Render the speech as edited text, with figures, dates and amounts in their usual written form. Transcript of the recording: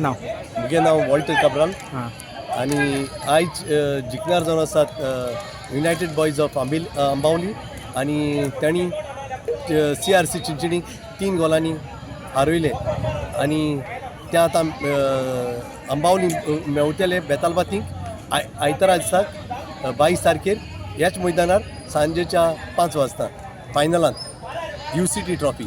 नाव? मुगे नांव वॉल्टर काब्राल. हां. आनी आयज जिखणार जावन आसात युनायटेड बॉयज ऑफ आंबेल अंबावली आनी तांणी CRC चिंचणीक 3 गोलांनी हारयले आनी ते आतां अंबावली मेवतले बेतालबातीक आयतारा दिसाक 22 तारखेर ह्याच मैदानार सांजेच्या 5 वाजता फायनलांत UCT trophy.